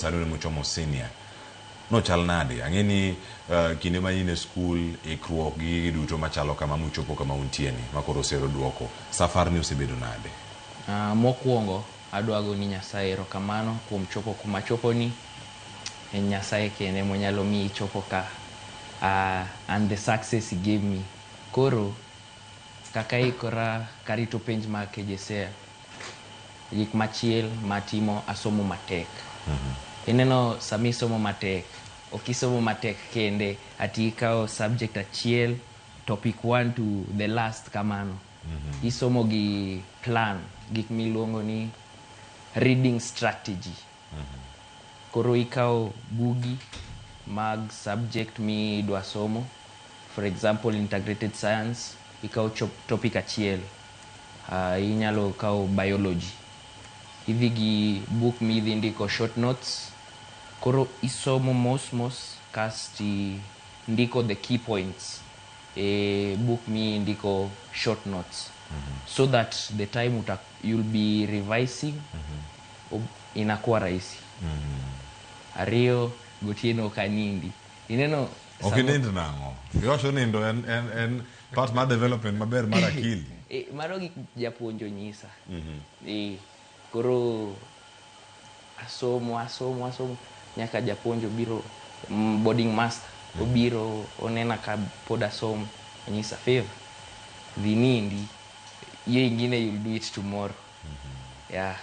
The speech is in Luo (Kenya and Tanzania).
Sani un mochomo senior. Nochal nade? Ang'e ni kinde ma in e skul, ikruok gi gigi duto machalo kama muchopo kama untie ni, ma koro osero duoko. Safar ni osebedo nade? Mokwongo adwa go ni Nyasaye erokamano kuom chopo kuma achoponi. En Nyasaye kende monyalo miyi chopo ka. And the success he gave me. Koro kaka aikora karito penj mag KJSEA, gik machiel matimo asomo matek. Ineno sama isomo matek, ok isomo matek kende, ati ikawo subject achiel, topic one to the last kamano. Isomo gi plan, gik miluongo ni reading strategy. Koro ikawo bugi mag subject midwa somo, for example integrated science, ikawo topic achiel, inyalo kawo biology. Idhi gi book midhi ndiko short notes, koro isomo mos mos kasti ndiko the key points e book mi ndiko short notes so that the time you'll be revising inakuwa rahisi. Ariyo, gotieno ok anindi. Ineno Ok inind nang'o? Iwacho nindo en part mar development maber mar akili. E, mano gik japuonj onyisa. E, koro asomo asomo asomo nyaka japuonj obiro, boarding master obiro onena ka pod asomo, onyisa, "Favor, dhi nindi, hiyo ingine you'll do it tomorrow." Yeah.